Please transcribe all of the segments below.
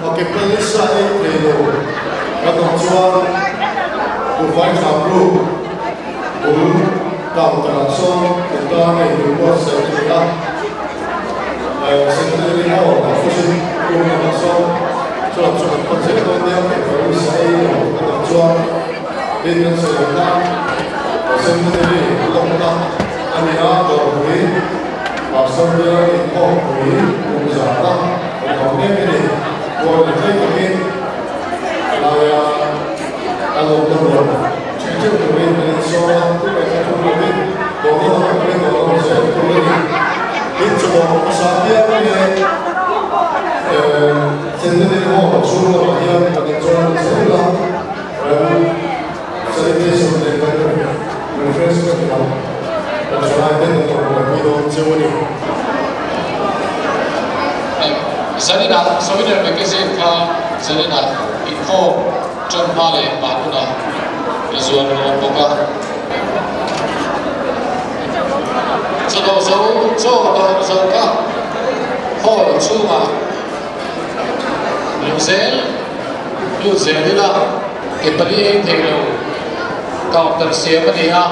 A ke pali sa ei thei lo kan awm chuan buhfai tha group bul counter ah sawn in tan ei tur buatsaih a ni a. Centenary Hall ah Fossil group lamah sawn chuan chu kan pan zel dawn nia ke pali sa ei lo kan awm chuan tin kan sawi ang khan Centenary lawmna a ni a, dawrpui Pastor bial inkhawmpui kum zahna kan awm mek a ni. Puan a tlei takin laia a lawmna rual ṭheh ṭheuh turin kan insawm a, tunah kha thum lovin dawhna lam atangin dawhna awm zel tur a ni. Tin, chawhmawh hmasa piang nge Centenary Hall chhung lamah hian kan inchawn zel a, kan sanitation leh kan refreshment lam kan thalai ten an rawn buaipui dawn cheu a ni. Zaninah Souvenir Magazine kha zaninah inkhawm tan hma leh mah hunah i zuar dawn bawk a. Chawdawh zo chaw dawh zo kha hall chhungah luh zel lut zel ila ke pali ei thei lo counter siam a ni a.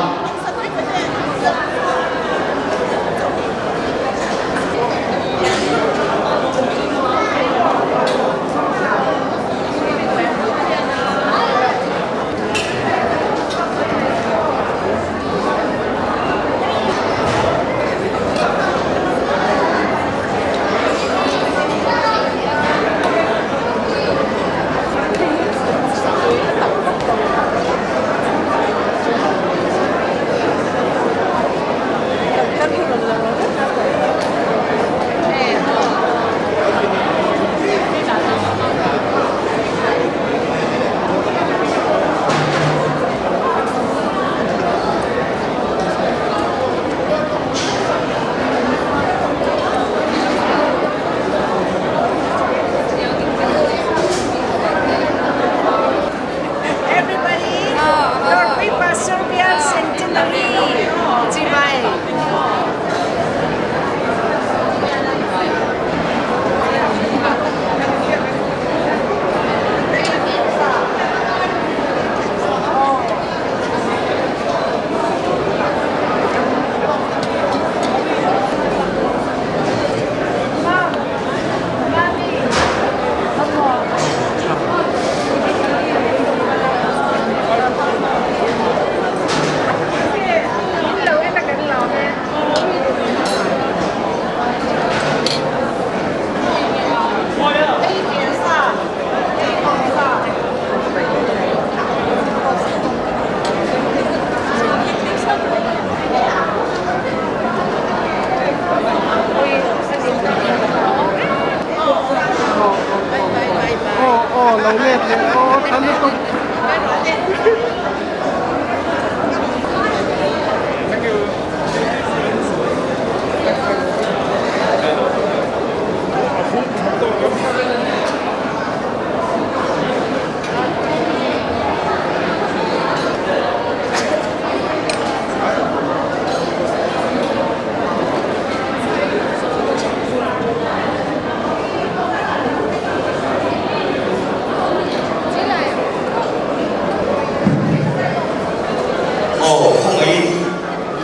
Aw khawngaih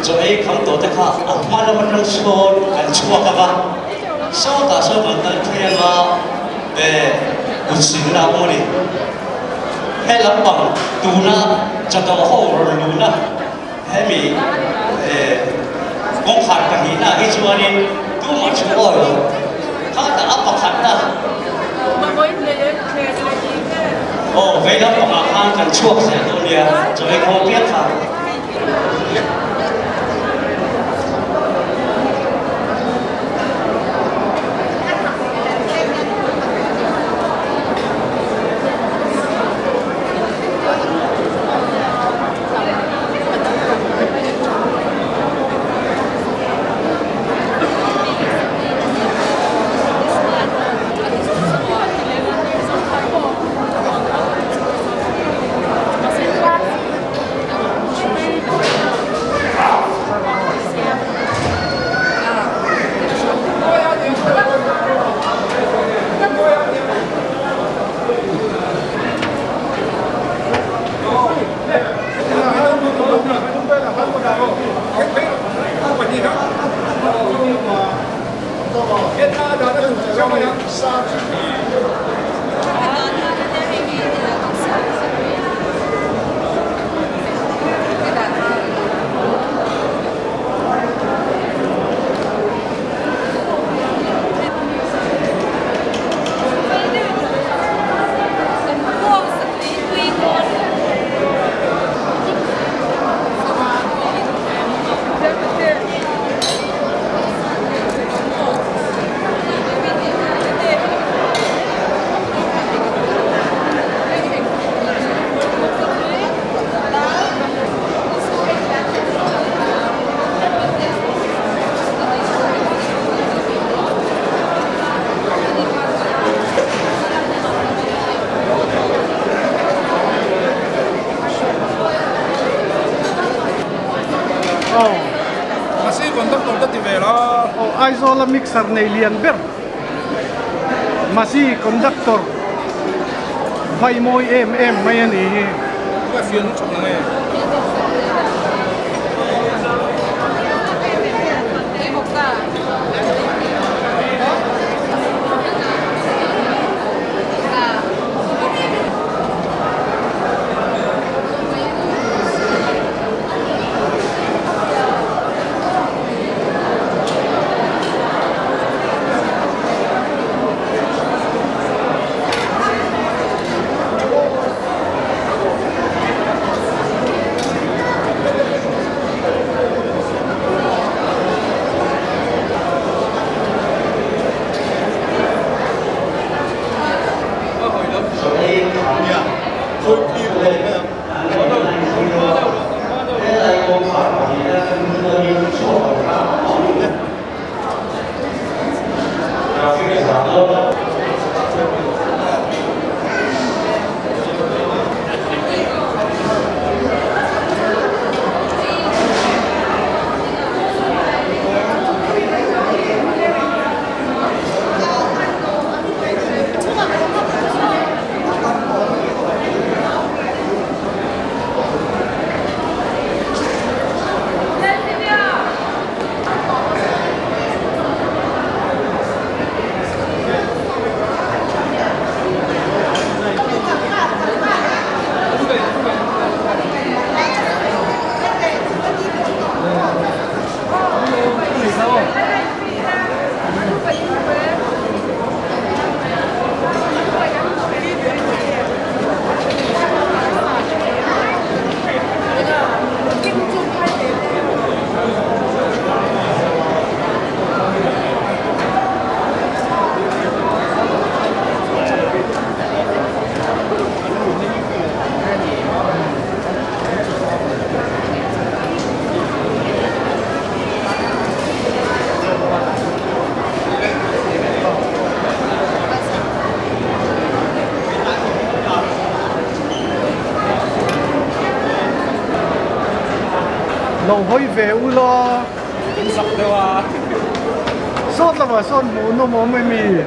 chaw ei kham tawh te kha a hma lam atang sawn kan chhuak ang a, sawtah sawn kan kal phei ang a, eh kut sin na pawh a ni. He lampang tuna chawdawh ho rawn luhna hemi eh kawngkhar pahnihna hi chuanin tumah thu awi lo khatah a pakhatna aw vei lampangah khan kan chhuak zel dawn nia chaw ei khawm piang kha. Aizawla mixer nei lian ber Masi conductor vai mawi em em mai a ni hi. Lo hawi ve u la. In sak deuh a. Sawt lamah sawn hmuh nawm awm emi?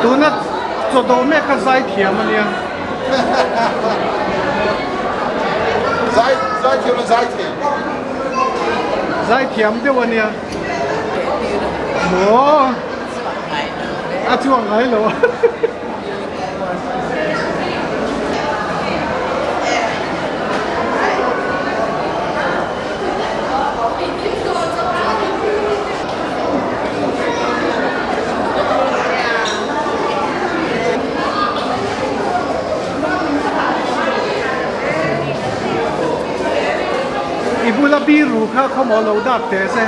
Tuna chaw dawh mek kha zai thiam a nia. Zai zai thiam a zai thei. Zaithiam deuh a nia. Maw? A chhuak ngai lo. I bula biru kha khawmaw lo dak teh se.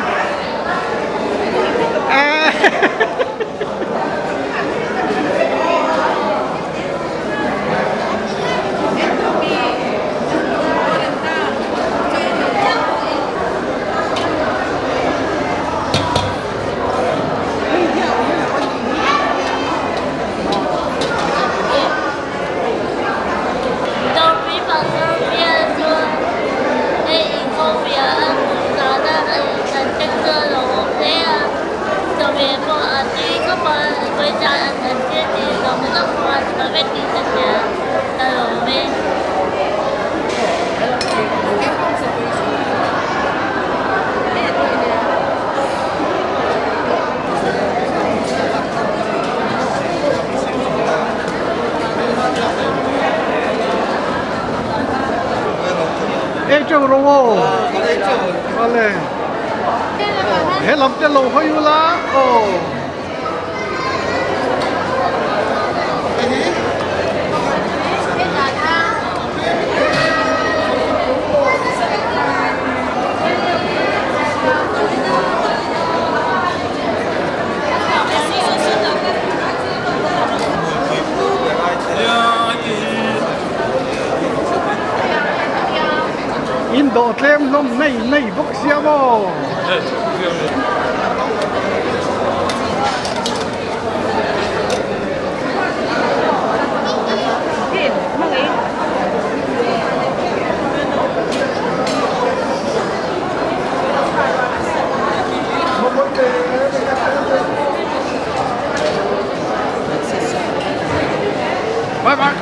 Ei teuh rawh aw. Vale. He lam te lo hawi ula aw. In dawh tlem hlawm nei nei bawk sia maw? Bye bye.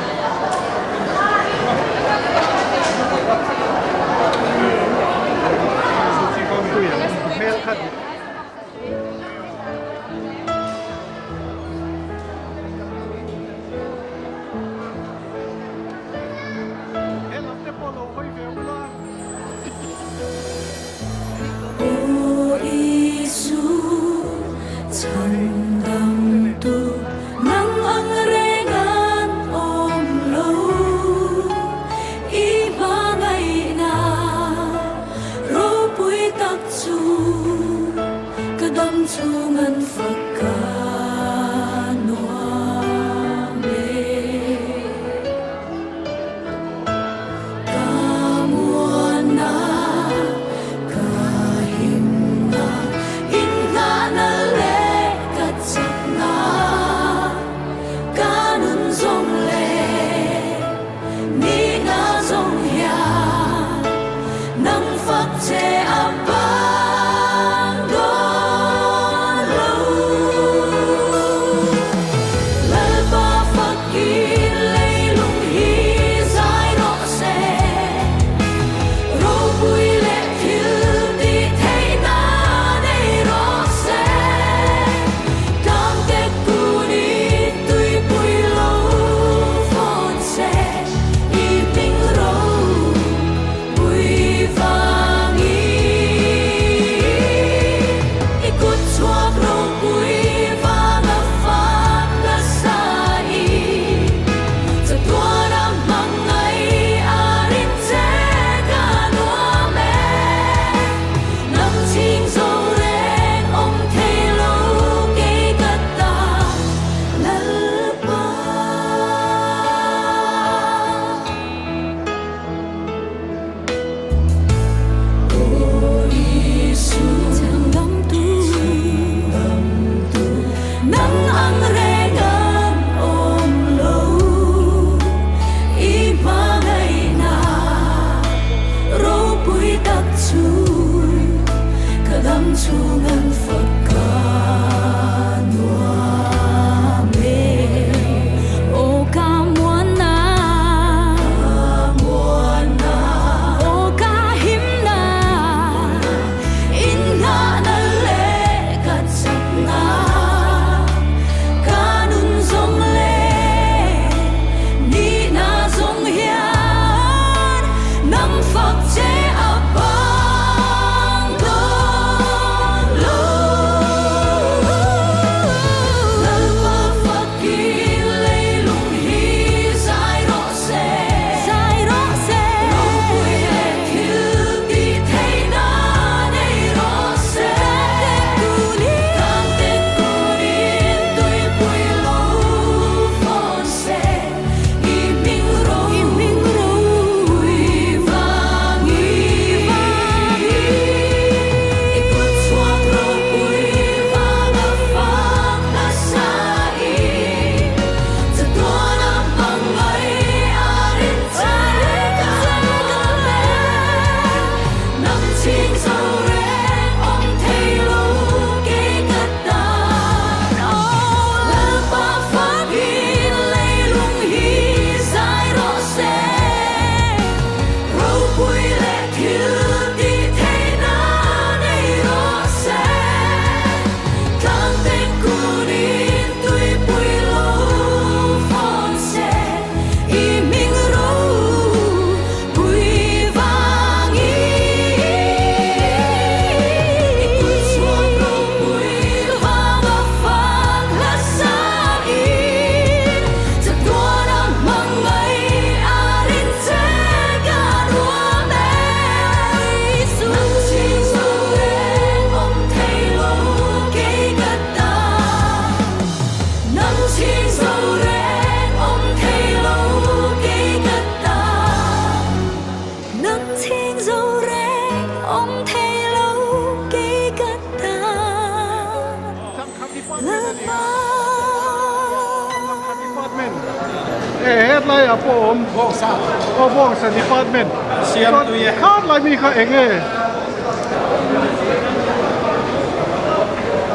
Khat laiah pawh a awm. Bawngsa. Aw bawngsa department. Siam tui e. Khat lai mi kha eng nge?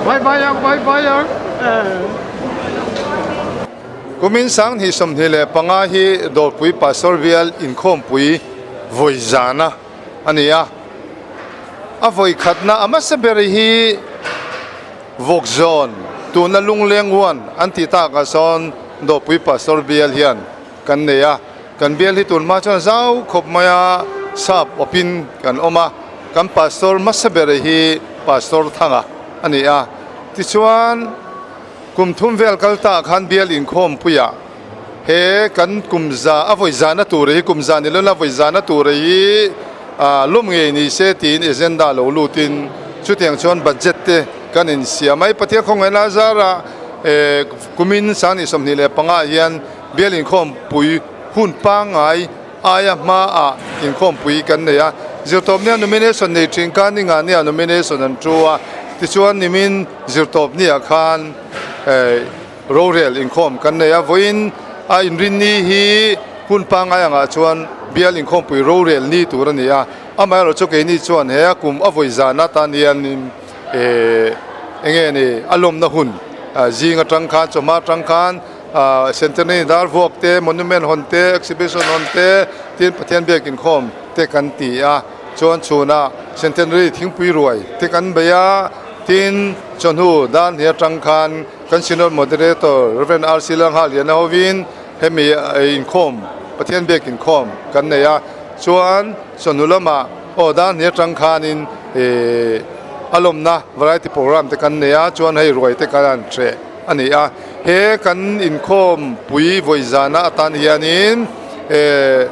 Bye bye ang bye bye ang. Kumin sanghnih 25 hi Dawrpui Pastor Bial inkhawmpui vawi zana a ni a. A vawi khatna a hmasa ber hi Vawkzawn tuna Lungleng One an tih takah sawn Dawrpui Pastor Bial hian kan nei a. Kan bial hi tun hma chuan zau khawp mai a, sap awpin kan awm a. Kan Pastor hmasa ber hi Pastor Thanga a ni a. Tichuan. Kum thum vel kal ta khan bial inkhawmpuiah he kan kum za a vawi zahna tur hi kum za ni lawna vawi zahna tur hi lawm ngei ni se tiin agenda lo lutin chutiang chuan budget te kan insiam a. Pathian khawngaihna a zara kumin 2025 ah hian bial inkhawmpui hun pangngai aia hmaah inkhawmpui kan nei a, zirtawpnia nomination nei thin khan ninga nia nomination an thu a, tichuan nimin zirtawpniah khan rorel inkhawm kan nei a, vawiin a inrinni hi hun pangngai angah chuan bial inkhawmpui rorel ni tur a ni a, amaherawh chu keini chuan he a kum a vawi zan atan hianin eng nge ni a lawmna hun zing atang khan chawhma atang khan. Centenary dar vuak te, monument hawn te, exhibition hawn te, tin Pathian biak inkhawm te kan ti a, chuan chhunah Centenary thingpui ruai te kan bei a, tin chawhnu dan hi atang khan kan Synod Moderator Rev. RC Lalnghaliana hovin hemi inkhawm Pathian biak inkhawm kan nei a, chuan chawhnu lamah aw dan hi atang khanin ih a lawmna variety program te kan nei a, chuan hei ruai te kan han hreh. a ni a, he kan inkhawm pui vawi zana atan hianin eh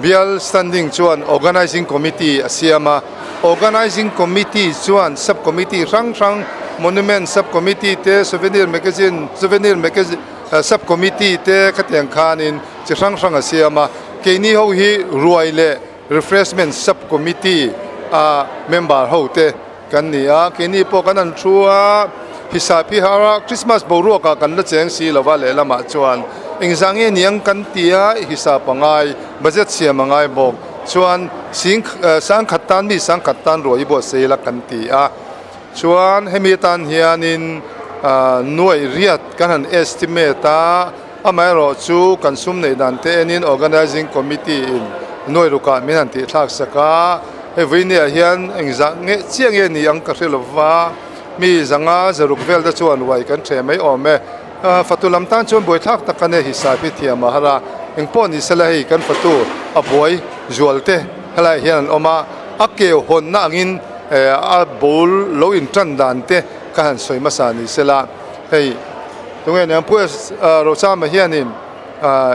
bial standing chuan organising committee a siam a, organising committee chuan sub committee hrang hrang monument sub committee te souvenir magazine souvenir magazine sub committee te khatiang khanin chi hrang hrang a siam a, keini ho hi ruai leh refreshment sub committee a member ho te. Kan ni a, keini pawh kan han thu a, hisa phihar a, Christmas boruakah kan la cheng si lo va lehlamah chuan engzah nge niang kan ti a, hisa pangai, budget siam a ngai bawk chuan sing sangkhat tan mi sangkhat tan ruah i buatsaih ila kan ti a, chuan hemi atan hianin nuaih riat kan han estimate a, amaherawh chu kan sum neih dan te enin organising committee in nuaih rukah min han tihthlak sak a. Hei vawinia hian engzah nge chiah nge ni ang ka hre lo va, mi zanga zaruk vel te chuan uai kan ṭhe mai awm e. Fatu lam tan chuan buaithlak tak a nia hisap hi thiam a har a, engpawh ni sela hei kan fatu a buai zual te helaiah hian an awm a, a keu hawnna angin a bul lo inṭan dan te ka han sawi hmasa ni sela hei tunge niang Pu Rochama hianin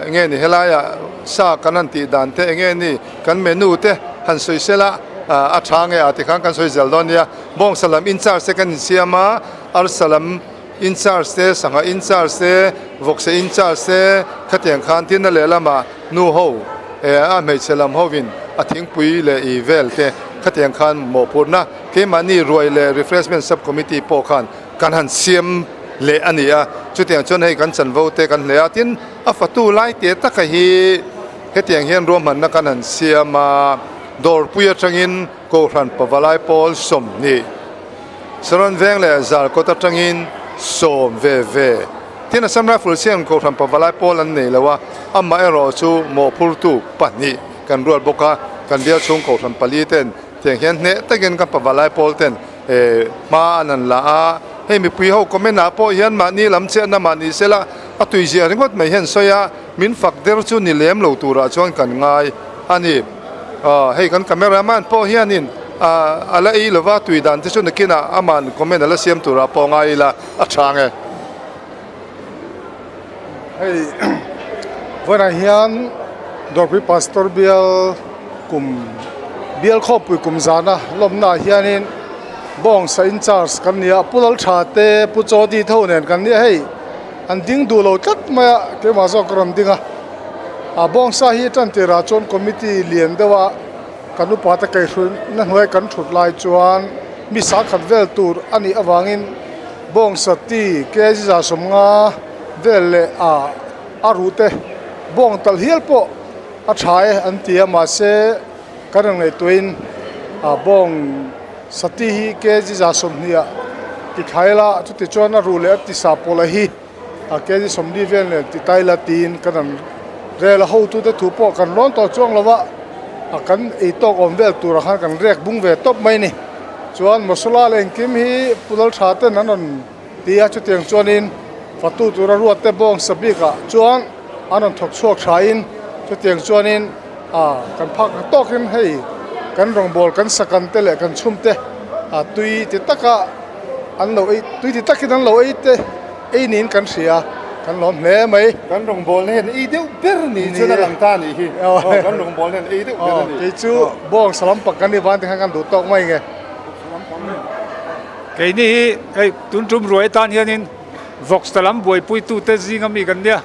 enge ni helaiah sa kan han tih dan te enge ni Kan menu te han sawi sela a tha nge a tikhan kan sawi zel dawn nia. Bawngsa lam in charge te kan insiam a, arsa lam in charge te, sangha in charge te, vawkse in charge te khatiang khan tin a lehlamah nu ho a hmeichhe lam hovin a thingpui leh i vel te khatiang khan mawhphurhna keimahni ruai leh refreshment sub committee pawh khan kan han siam leh a ni a. Chutiang chuan hei kan chanvo te kan hle a, tin a fatu lai te taka hi. Hetiang hian ruahmanna kan han siam a, dawrpui atangin Kohhran Pavalai Pawl 20, Saron Veng leh Zarkawt atangin sawm ve ve. Tin, Assam Rifles hian Kohhran Pavalai Pawl an nei lo a, amaherawh chu mawhphurtu pahnih kan ruat bawk a, kan bial chhung Kohhran pali ten tiang hian hneh takin kan Pavalai Pawl ten hma an han la a, hei mipui ho comment ah pawh hian mahni lam chiahna mahni sela a tuiziah ringawt mai hian sawi a, Min fak der chu ni lem lo turah chuan kan ngai a ni. Hei kan camera man pawh hianin a la ei lova tui dan te chu nakinah aman comment a la siam turah pawh ngai ila a tha ang e. Hei vawiinah hian Dawrpui Pastor bial kum bial khawpui kum zana lawmnaah hianin bawngsa in charge kan ni a, Pu Laltha te Pu Chawdi tho nen kan ni a hei. An ding duh lo tlat mai a, keimah zawk ka rawn ding a. A bawngsa hi tan tirah chuan committee lian deuh a kan upa te kaihhruina hnuai kan thut lai chuan mi sakhat vel tur a nih avangin bawngsa ti kg 150 vel leh a a ruh te Bawng talh hial pawh a tha e an ti a mahse kan rawn ngaihtuahin ah bawng sati hi kg 20 ah ti thlai ila chuti chuan a ruh leh a tisa pawlh hi a kg 40 vel nen ti ta ila tiin kan rawn rel a hotute thu pawh kan rawn tawh chuang lo va a kan ei tawk awm vel turah khan kan rek bung ve tawp mai a ni chuan masala leh engkim hi pu lal tha ten an rawn Ti a chutiang chuanin fatu tura ruat te bawng sa bikah chuan an rawn thawk chhuak thain chutiang chuanin ah kan phak ang tawkin hei kan rawngbawl kan sakan te leh kan chhum te ah tui ti taka an lo ei tui ti takin an lo ei te ei niin kan hria kan lawm hle mai. Kan rawngbawl na hian ei deuh ber ni chuan a lang ta a nih hi aw kan rawngbawl hian ei deuh ber a ni. Kei chu bawng sa lampang kan nih vang te khan kan duh tawk mai nge. Keini hi hei tun tum ruai atan hianin vawk sa lam buaipuitute zinga mi kan nia.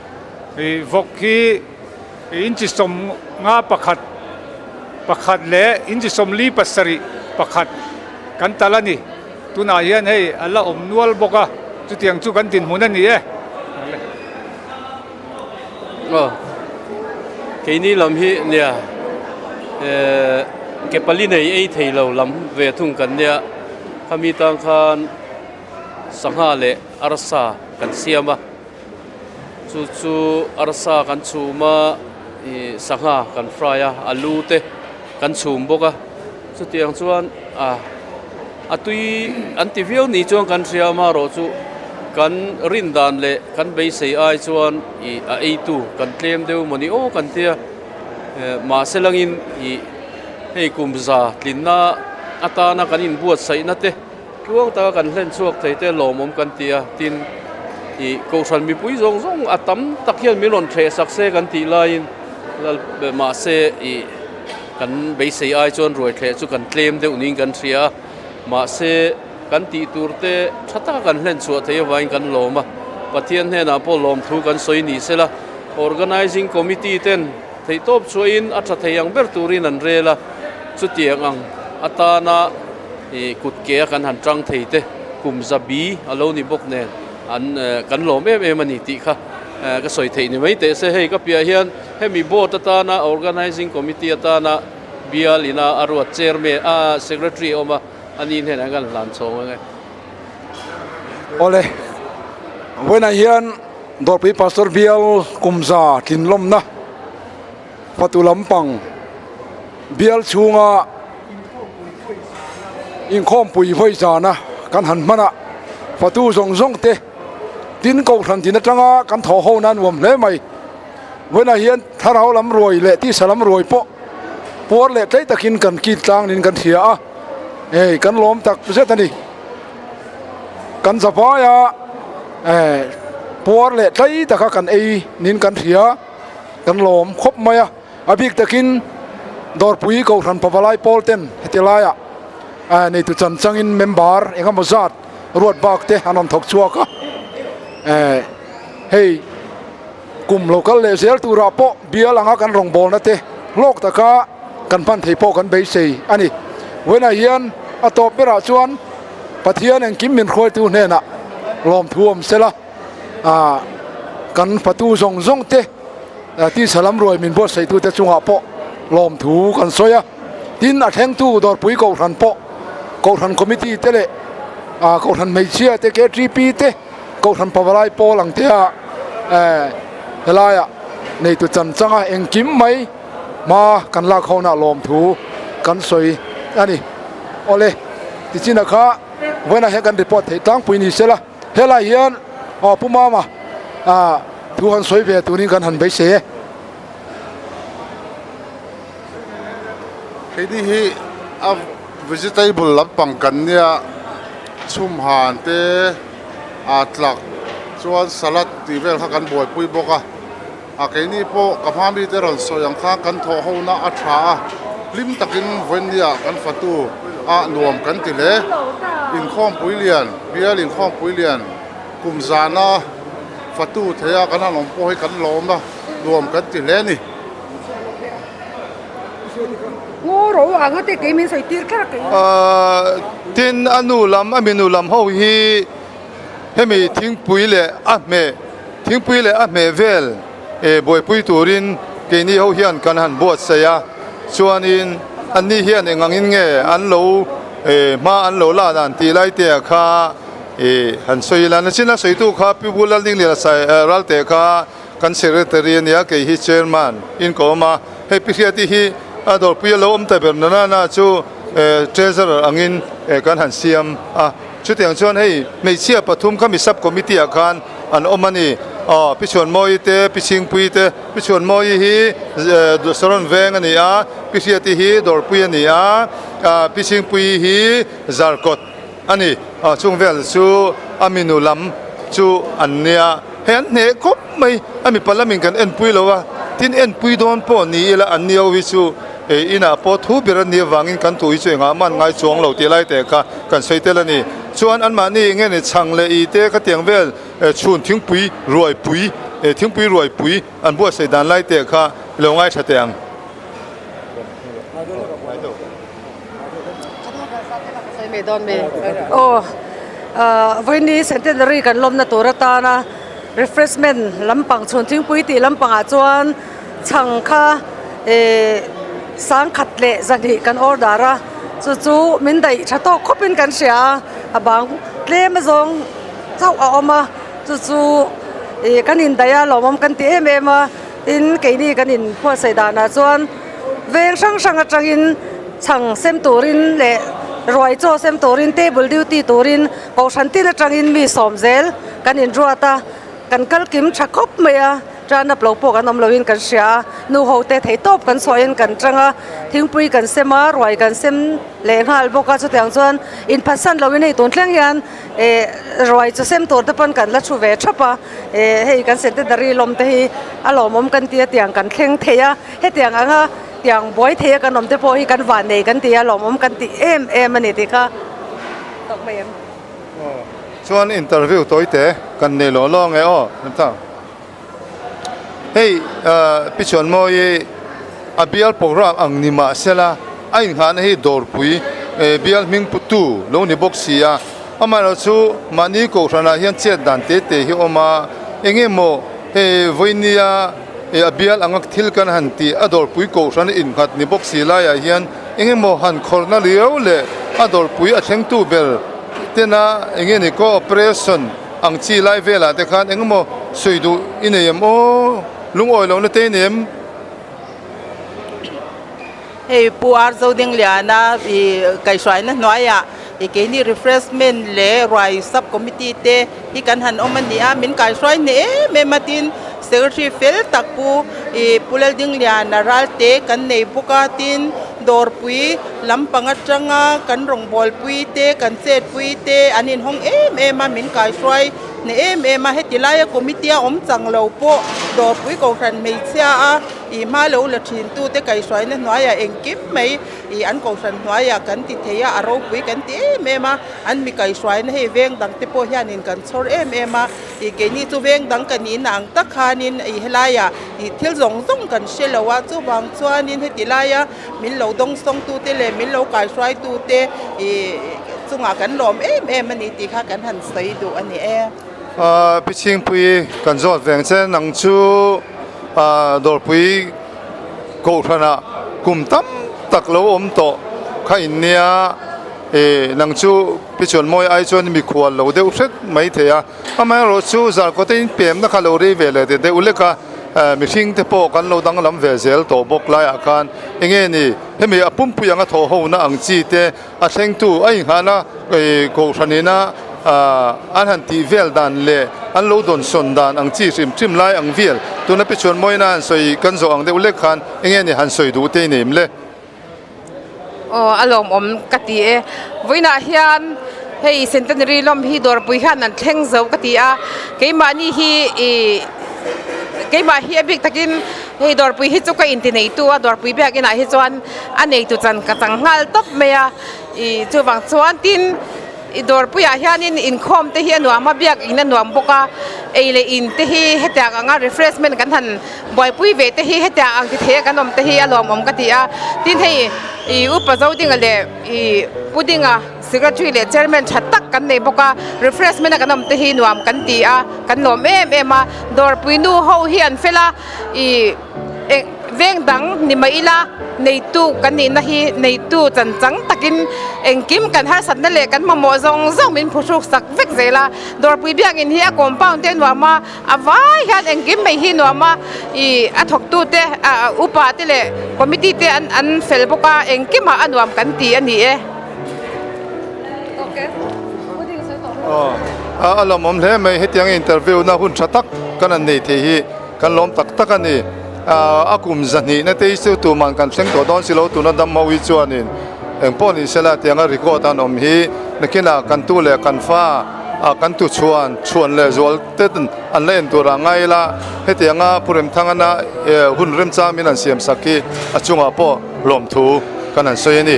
Ih vawk hi inchi 51 pakhat leh inchi 47 pakhat kan tal a ni. Tunah hian hei a la awm nual bawk a, chutiang chu kan dinhmun a ni e. Aw keini lam hi nia eh ke pali nei ei thei lo lam ve thung kan nia khami tang khan sangha leh arsa kan siam a chu chu arsa kan chhum a ih sangha kan fry a alu te kan chhum bawk a chutiang chuan ah. A tui an ti viau ni chuan kan hria amaherawhchu kan rin dan leh kan beisei ai chuan ih a eitu kan tlem deuh maw ni aw kan tia eh mahse langin ih hei kum za tlinna atana kan inbuatsaihna te tluang taka kan hlen chhuak thei te lawmawm kan ti a tin ih kohhran mipui zawng zawng a tam tak hian min rawn thleh sak se kan tih laiin lal mahse ih. Kan beisei ai chuan ruaithleh chu kan tlem deuh niin kan hria a, mahse kan tih tur te tha taka kan hlen chhuah theih avangin kan lawm a, Pathian hnenah pawh lawmthu kan sawi ni sela, Organising Committee ten theihtawp chhuahin a tha thei ang ber turin an rel a, chutiang ang atana ih kut ke a kan han tang thei te kum zabi a lo ni bawk nen an kan lawm em em a ni tih kha ka sawi theih ni mai teh se, hei ka piah hian. Hemi board atana Organising Committee atana bial ina a ruat chairman a secretary a awm a, a ni hnenah hian kan hlan chhawng ang e. Awle, vawiinah hian Dawrpui Pastor bial kumza tlinlawmna fatu lampang bial chhunga inkhawmpui vawi zana kan han hman a, fatu zawng zawng te tin kohhran tin atanga kan thawh ho nan nuam hle mai. Vawiinah hian thlarau lam ruai leh tisa lam ruai pawh puar leh tlei takin kan kil tlang niin kan hria a, hei kan lawm tak zet a ni. Kan zavaia eh puar leh tlei taka kan ei niin kan hria, kan lawm khawp mai a, a bik takin Dawrpui Kohhran Pavalai pawl ten heti laiah eh neitu chan changin member eng emaw zat ruat bak te an rawn thawk chhuak a, eh hei. Kum lo kal leh zel turah pawh bial anga kan rawngbawlna te hlawk taka kan hman thei pawh kan beisei a ni. Vawiinah hian a tawp berah chuan Pathian engkim min hruaitu hnenah lawmthu awm sela, ah kan fatu zawng zawng te tisa lam ruai min buatsaihtu te chungah pawh lawmthu kan sawi a. Tin, a thlengtu Dawrpui Kohhran pawh Kohhran Committee te leh ah Kohhran Hmeichhia te KTP te, Kohhran Pavalai pawl ang te a eh helaiah neitu chan changa engkim mai hma kan lak ho na lawmthu kan sawi a ni. Awle, tichina kha vawiinah hian kan report theih tlangpui ni sela, helai hian aw Pu Mama ah thu han sawi ve turin kan han beisei e. Keini hi a vegetable lampang kan nia chhumhan te ah tlak chuan salad tih vel kha kan buaipui bawk a ah keini pawh ka hma mite rawn sawi ang khan kan thawh ho na a tha a hlim takin vawinia kan fatu ah nuam kan ti hle inkhawmpui lian bial inkhawmpui lian kum zana fatu theia kan han awm pawh hi kan lawm a nuam kan ti hle a ni. Tin, a nu lam, a minu lam ho hi hemi thingpui leh a hmeh, thingpui leh a hmeh vel Buaipui turin keini ho hian kan han buatsaih a, chuanin anni hian eng angin nge an lo hma an lo la dan tih lai te ah kha han sawi ila. Nachina sawitu kha Pi Pu Lalningliana Sai Ralte kha kan Secretary a nia, kei hi Chairman in ka awm a, hei Pi Hriati hi a dawrpui a lo awm ta ber nana na chu Treasurer angin kan han siam a. Chutiang chuan hei hmeichhia pathum kha mi sub committee ah khan an awm a ni. Aw Pi Chhuanmawii te, Pi Chhingpuii te, Pi Chhuanmawii hi Saron veng a ni a, Pi Hriati hi Dawrpui a ni a, Pi Chhingpuii hi Zarkawt a ni. Aw chung vel chu a minu lam chu an nia. Hei an hneh khawp mai a mipa lamin kan enpui lo a, tin enpui dawn pawh ni ila an ni ho hi chu inah pawh thu ber a nih avangin kan thu hi chu engah mah an ngai chuang lo tih lai te kha kan sawi tel a ni. Chuan anmahni enge ni chhang leh i te khatiang vel chhun thingpui ruaipui thingpui ruaipui an buatsaih dan lai te kha i lo ngaithla teh ang. Vawiini centenary kan lawmna tur atana refreshment lampang chhun thingpui tih lampangah chuan chhang kha eh sangkhat leh zahnih kan order a chu chu min daih tha tawk khawpin kan hria a a bang tlem azawng chauh a awm a chu chu ih kan indaih a lawmawm kan ti em em a tin keini kan inphuahsaih danah chuan. Veng hrang hrang atangin chhang sem turin leh ruai chaw sem turin table duty turin kohhran tin atangin mi sawm zel kan inruat a, kan kal kim tha khawp mai a, tan up lo pawh kan awm loin kan hria a, nu ho te thei tawp kan chhuahin kan tang a, thingpui kan sem a, ruai kan sem leh nghal bawk a, chutiang chuan inphatsan loin hei tun thleng hian eh ruai chaw sem tur te pawn kan la thu ve thap a, eh hei kan centenary lawm te hi a lawmawm kan tia tiang kan thleng thei a. Hetiang anga tiang buai thei a kan awm te pawh hi kan van nei kan ti a, lawmawm kan ti em em a ni tih kha tawk mai em? Chuan interview tawi te kan nei lawng lawng e aw Remthang. Hei Pi Chuanmawi a bial program ang ni mah sela a inghahna hi dawrpui bial hming putu lo ni bawk si a, amaherawhchu chu mahni kohhranah hian chet dan te te hi awm a, enge maw hei vawinia E a bial anga thil kan han tih a dawrpui kohhran innghat ni bawk si laiah hian eng emaw han khawrhna riau leh a dawrpui a thlengtu ber tena eng nge ni cooperation ang chi lai velah te khan eng emaw sawi duh i nei em aw lungawi lohna te i nei em? Hei Pu Ar Zodingliana i kaihhruaina hnuaiah i keini refreshment leh ruai sub committee te hi kan han awm a ni a, min kaihhruai hneh em em a tin secretary fel tak Pu i Pu Laldingliana Ralte kan nei bawk a tin dawrpui lampang atanga kan rawngbawlpui te kan chetpui te an inhawng em em a min kaihhruai hneh em em a heti laia committee a awm chang lo pawh dawrpui kohhran hmeichhia a Ih hma lo la thin tu te kaihhruaina hnuaiah engkim mai ih an kohhran hnuaiah kan ti thei a, a ropui kan ti em em a, an mi kaihhruaina hei veng dang te pawh hianin kan chhawr em em a, ih keini chu veng dang kan in ang tak khanin ih helaiah ih thil zawng zawng kan hre lo a, chuvang chuanin heti laia min lo dawngsawng tu te leh min lo kaihhruai tu te ih chungah kan lawm em em a ni tih kha kan han sawi duh a ni e. Pi Chhingpui kan zawt veng che nang chu. Dawrpui kohhranah kum tam tak lo awm tawh kha in nia ih nang chu pi chuan mawi ai chuan mikhual lo deuh hret mai thei a amaherawh chu zarkawt a inpemna kha lo rei ve leh te deuh lek a mihring te pawh kan lo danglam ve zel tawh bawk laiah khan enge ni hemi a pumpui anga thawh ho na ang chi te A thlengtu a inghahna kohhranina an han tih vel dan leh an lo dawnsawn dan ang chi hrim hrim lai ang vel tuna pi chuan mawina han sawi kan zawh ang deuh lek khan enge ni han sawi duh te i neim le? Aw a lawmawm ka ti e. Vawiinah hian hei Centenary lawm hi dawrpui hian an thleng zo ka ti a, keimahni hi ih keimah hi a bik takin hei dawrpui hi chu ka inti neitu a, dawrpui biakinah hi chuan a neitu chan ka chang nghal tawp mai a ih chuvang chuan tin ih dawrpuiah hianin inkhawm te hi a nuam a biak in a nuam bawk a ei leh in te hi hetiang anga refreshment kan han buaipui ve te hi hetiang ang ti thei a kan awm te hi a lawmawm ka ti a tin hei ih upa Zodinga leh ih Pudinga. Secretary leh Chairman tha tak kan nei bawk a, refreshment a kan awm te hi nuam kan ti a, kan lawm em em a, dawrpui nu ho hi an fel a, ih eng veng dang ni mah ila neitu kan nihna hi neitu chan chang takin engkim kan harsatna leh kan mamawh zawng zawng min phuhruk sak vek zel a, dawrpui biakinn hi a compound te nuam a. A vai hian engkim mai hi nuam a, ih a thawktu te ah upa te leh committee te an an fel bawk a, engkimah a nuam kan ti a ni e. Aw a lawmawm hle mai hetiang interview na hun tha tak kan han nei thei hi kan lawm tak tak a ni. A kum zahnih na te hi chu tuman kan thleng tawh dawn si lo tuna dam ho hi chuanin engpawh ni sela tianga record an awm hi nakinah kan tu leh kan fa a kan tu chhuan chhuan leh zual te an la en tur ah ngai ila hetianga Pu Remthangana hun remchang min han siam sak hi a chungah pawh lawmthu kan han sawi a ni.